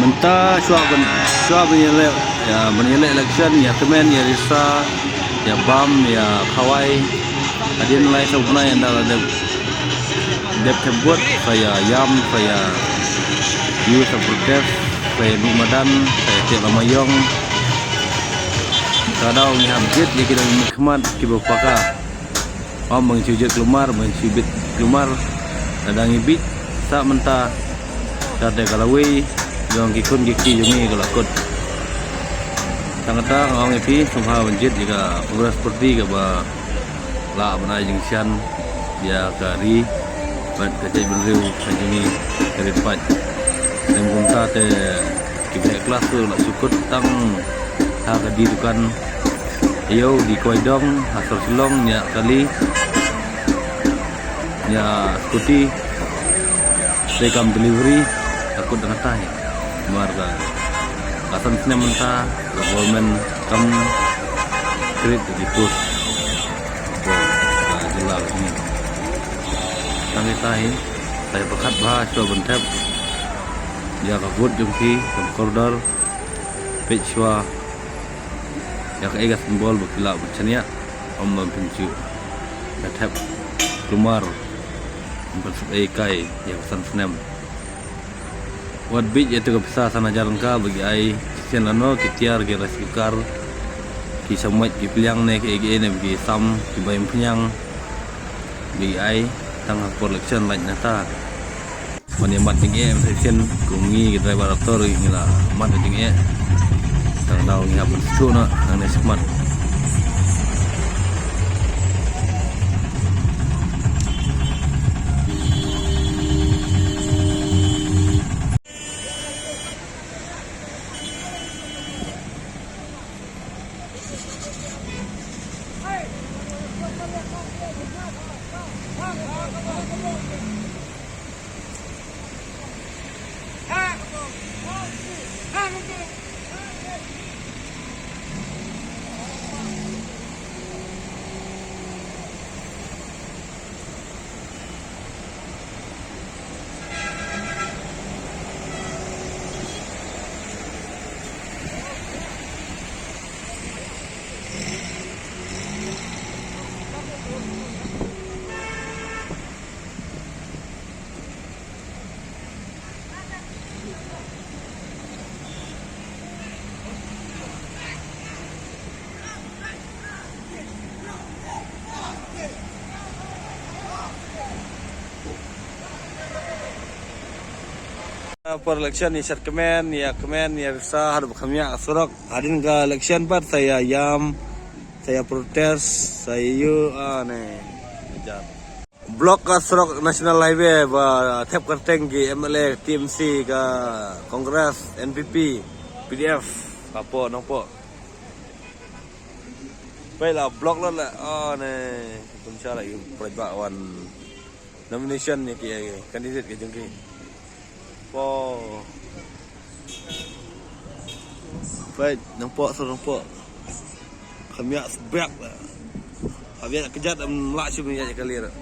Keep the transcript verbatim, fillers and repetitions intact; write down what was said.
Mynta shuwa ban, shuwa ban ïaleh, ïa, ban ïaleh election, ïa kmen, ïa risa, ïa bam, ïa khawai. Hadien lai saw bnai ynda la dep, dep thep vote, sa ïa ïam, sa ïa ïu, sa protest, sa ïa mih madan, sa ïa teh lama ïong. Ka daw ngi hap jied ïa ki dang mih khmat kiba paka. Ym ba ngi shu jied kulmar, ba ngi shu bit kulmar. Lada ngi bit sa mynta, sa te ka lawei jong ki khun ki kti jong ngi ka la kut. Tang kata nga ong ïa phi, sngewbha ban jied ïa ka Congress Party kaba lah ban ai jingshisha ïa ka ri bad ka jaitbynriew ka jong ngi, ka ri paid. Lem kumta te ki bnai klas tu la shu kut tang ha ka die dukan. Ïoh die kwai dong ha sor Shillong, ñiah kali, ñiah scooty, te kam delivery, ka kut da nga tai. Namar ka, ka san snem mynta ka government kam create ki post. Ka jylla ka jong ngi. Tang ita hi, sa ïa pyrkhat bha shuwa ban thep ïa ka vote jong phi, kam kordor. Peit shuwa ïa kaei ka symbol ba phi lah ban shaniah, ym ban pynshaniah. Ïa thep kulmar, ym ban sep ei kai ïa ka san snem. Wat bit ïa tu ka pisa san hajar tyngka ba ki ai shisien lano, ki tiar, ki rice cooker, ki shamoit, ki pliang ne kiei kiei ne ba ki sam, ki bai ym pynïang, ba ki ai tang ha por election lait nata. Ban ïa mad jingeh mynta shisien, kum ngi ki driver tractor ngi la mad jingeh. Tang daw ngi hap ban sdang noh nangne shakhmat. Por election ïa shet kmen, ïa kmen, ïa risa, haduh ba kham ïa surok. Hadien ka election pat sa ïa ïam, sa ïa protest, sa ïa ïu, ah, ne. Block ka surok National Highway ba thep kyrteng ki M L A, T M C, ka Congress, N P P, P D F, hapoh Nongpoh. Peit la block lut la, ah, ne. Pynshai la ïa u paidbah wan nomination ïa ki, eh, candidate ki jong ki. Poh. Peit, Nongpoh, sur Nongpoh. Kham ïa sbek la. Hap ïa kjat, ym lah shuh ban ïa kali ruh.